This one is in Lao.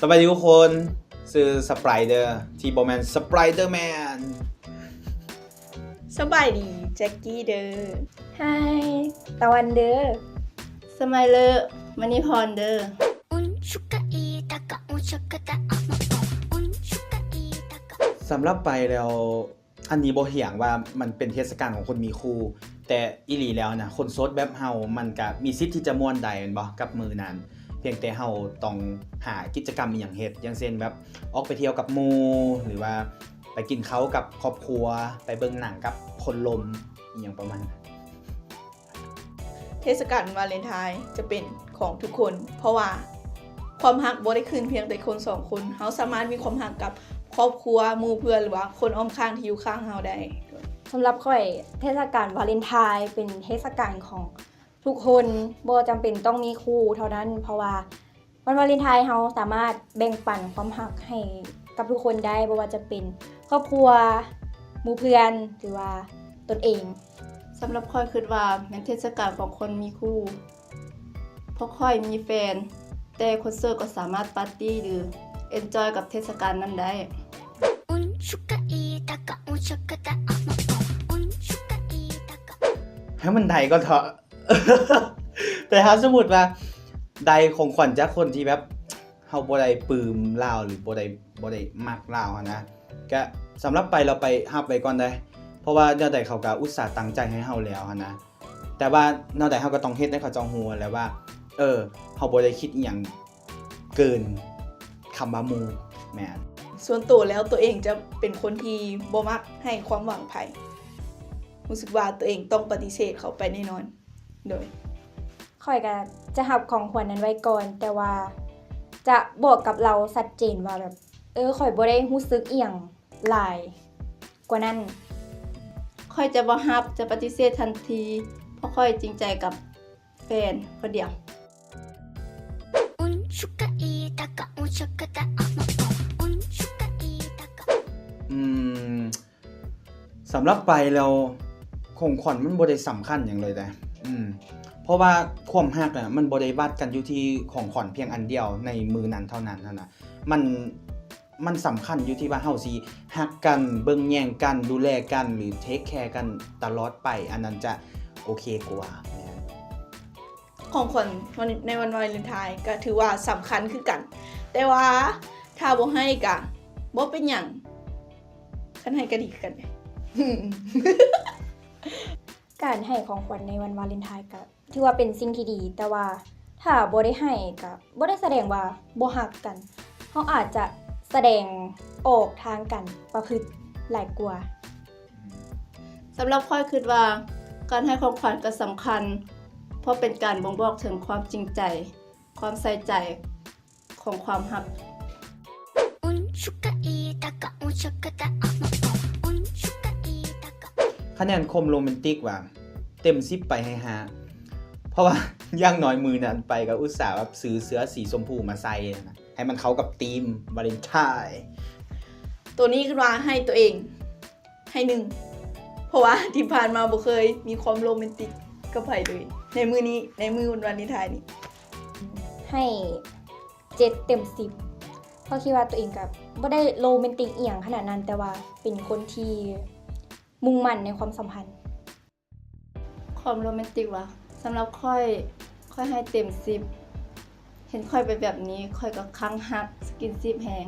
ສະບາຍດີທຸກຄົນ, ຊື່ສະໄປເດີ ທີ່ບໍ່ແມ່ນສະໄປເດີແມນ. ສະບາຍດີ ແຈັກກີ້ເດີ. ຮາຍ ຕາວັນເດີ. ສະໄມເລີ ມະນີພອນເດີ. ສຳລັບໄປແລ້ວ ອັນນີ້ບໍ່ຖຽງວ່າມັນເປັນເທດສະການຂອງຄົນມີຄູ່, ແຕ່ອີ່ຫຼີແລ້ວນະ ຄົນໂສດແບບເຮົາ ມັນກະມີສິດທີ່ຈະມ່ວນໄດ້ແມ່ນບໍ່ ກັບມື້ນັ້ນ, ພຽງແຕ່ເຮົາຕ້ອງຫາກິດຈະກຳອີ່ຫຍັງເຮັດ ຢ່າງເຊັ່ນແບບອອກໄປທ່ຽວກັບໝູ່ ຫຼືວ່າໄປກິນເຂົ້າກັບຄອບຄົວ, ໄປເບິ່ງໜັງກັບຄົນລົມ ອີ່ຫຍັງປະມານນັ້ນ. ເທດສະການວາເລັນທາຍຈະເປັນຂອງທຸກຄົນ ເພາະວ່າຄວາມຮັກບໍ່ໄດ້ຂຶ້ນພຽງແຕ່ຄົນສອງຄົນ, ເຮົາສາມາດມີຄວາມຮັກກັບຄອບຄົວ, ໝູ່ເພື່ອນ ຫຼືວ່າຄົນອ້ອມຂ້າງທີ່ຢູ່ຂ້າງເຮົາໄດ້. ສຳລັບຂ້ອຍ ເທດສະການວາເລັນທາຍເປັນເທດສະການຂອງທຸກຄົນ, ບໍ່ຈຳເປັນຕ້ອງມີຄູ່ເທົ່ານັ້ນ, ເພາະວ່າ ວັນວາເລັນທາຍເຮົາສາມາດແບ່ງປັນຄວາມຮັກໃຫ້ກັບທຸກຄົນໄດ້, ບໍ່ວ່າຈະເປັນຄອບຄົວ, ໝູ່ເພື່ອນ ຫຼືວ່າຕົນເອງ. ສຳລັບຂ້ອຍຄິດວ່າແມ່ນເທດສະການຂອງຄົນມີຄູ່, ເພາະຂ້ອຍມີແຟນ, ແຕ່ຄົນໂສດກໍສາມາດປາຕີ້ ຫຼື ເອັນຈອຍກັບເທດສະການນັ້ນໄດ້. ໃຫ້ມັນໄດ້ກ່ອນເຖາະ. ແຕ່ຖ້າສົມມຸດວ່າໄດ້ຂອງຂວັນຈາກຄົນທີ່ແບບເຮົາບໍ່ໄດ້ປຶ້ມລາວ ຫຼື ບໍ່ໄດ້ ບໍ່ໄດ້ມັກລາວຫັ້ນນະ, ກະສຳລັບໄປ ລາວໄປຮັບໄວ້ກ່ອນໄດ໋, ເພາະວ່າແນວໃດເຂົາກະອຸດສ່າຕັ້ງໃຈໃຫ້ເຮົາແລ້ວຫັ້ນນະ, ແຕ່ວ່າແນວໃດເຮົາກໍຕ້ອງເຮັດໃຫ້ເຂົາເຈົ້າຮູ້ຫັ້ນແຫຼະວ່າ ເອີ ເຮົາບໍ່ໄດ້ຄິດອີ່ຫຍັງເກີນຄຳວ່າໝູ່. ແມ່ນ. ສ່ວນໂຕແລ້ວ ໂຕເອງຈະເປັນຄົນທີ່ບໍ່ມັກໃຫ້ຄວາມຫວັງໃຜ, ຮູ້ສຶກວ່າໂຕເອງຕ້ອງປະຕິເສດເຂົາໄປແນ່ນອນ. ໂດຍ ຂ້ອຍກໍຈະຮັບຂອງຂວັນນັ້ນໄວ້ກ່ອນ, ແຕ່ວ່າຈະບອກກັບລາວຊັດເຈນວ່າແບບ ເອີ ຂ້ອຍບໍ່ໄດ້ຮູ້ສຶກອີ່ຫຍັງຫຼາຍກວ່ານັ້ນ. ຂ້ອຍຈະບໍ່ຮັບ, ຈະປະຕິເສດທັນທີ, ເພາະຂ້ອຍຈິງໃຈກັບແຟນຄົນດຽວ. ອືມ ສຳລັບໄປແລ້ວ ຂອງຂວັນມັນບໍ່ໄດ້ສຳຄັນຫຍັງເລີຍເດ້. ອືມ ເພາະວ່າຄວາມຮັກນະ ມັນບໍ່ໄດ້ວັດກັນຢູ່ທີ່ຂອງຂວັນພຽງອັນດຽວໃນມື້ນັ້ນເທົ່ານັ້ນຫັ້ນນະ. ມັນ ມັນສຳຄັນຢູ່ທີ່ວ່າເຮົາຊິຮັກກັນ, ເບິ່ງແຍງກັນ, ດູແລກັນ ຫຼື ເທກແຄກັນຕະຫຼອດໄປ, ອັນນັ້ນຈະໂອເຄກວ່າ. ແມ່ນ. ຂອງຂວັນໃນວັນວາເລັນທາຍກໍຖືວ່າສຳຄັນຄືກັນ, ແຕ່ວ່າຖ້າບໍ່ໃຫ້ກໍບໍ່ເປັນຫຍັງ, ຄັນໃຫ້ກໍດີຄືກັນເດ້. ການໃຫ້ຂອງຂວັນໃນວັນວາເລັນທາຍກໍຖືວ່າເປັນສິ່ງທີ່ດີ, ແຕ່ວ່າຖ້າບໍ່ໄດ້ໃຫ້ກໍບໍ່ໄດ້ສະແດງວ່າບໍ່ຮັກກັນ, ເຮົາອາດຈະສະແດງອອກທາງການປະພຶດຫຼາຍກວ່າ. ສຳລັບຂ້ອຍຄິດວ່າການໃຫ້ຂອງຂວັນກໍສຳຄັນ, ເພາະເປັນການບົ່ງບອກເຖິງຄວາມຈິງໃຈ, ຄວາມໃສ່ໃຈຂອງຄວາມຮັກ. ຄະແນນຄວາມໂຣແມນຕິກວ່າ ເຕັມສິບໄປໃຫ້ຫ້າ ເພາະວ່າຢ່າງໜ້ອຍມື້ນັ້ນໄປກໍອຸດສ່າແບບຊື້ເສື້ອສີຊົມພູມາໃສ່ນະ ໃຫ້ມັນເຂົ້າກັບທີມວາເລັນທາຍ. ໂຕນີ້ຄິດວ່າໃຫ້ໂຕເອງ ໃຫ້ໜຶ່ງ ເພາະວ່າທີ່ຜ່ານມາບໍ່ເຄີຍມີຄວາມໂຣແມນຕິກກັບໃຜເລີຍ. ໃນມື້ນີ້ ໃນມື້ວັນວາເລັນທາຍນີ້ ໃຫ້ເຈັດເຕັມສິບ ເພາະຄິດວ່າຕົວເອງກໍບໍ່ໄດ້ໂຣແມນຕິກອີ່ຫຍັງຂະໜາດນັ້ນ, ແຕ່ວ່າເປັນຄົນທີ່ມຸ່ງໝັ້ນໃນຄວາມສຳພັນ. ຄວາມໂຣແມນຕິກຫວາ? ສຳລັບຂ້ອຍ, ຂ້ອຍໃຫ້ເຕັມສິບ. ເຫັນຂ້ອຍເປັນແບບນີ້, ຂ້ອຍກໍຄັ້ງຮັກສະກິນຊີບແຮງ.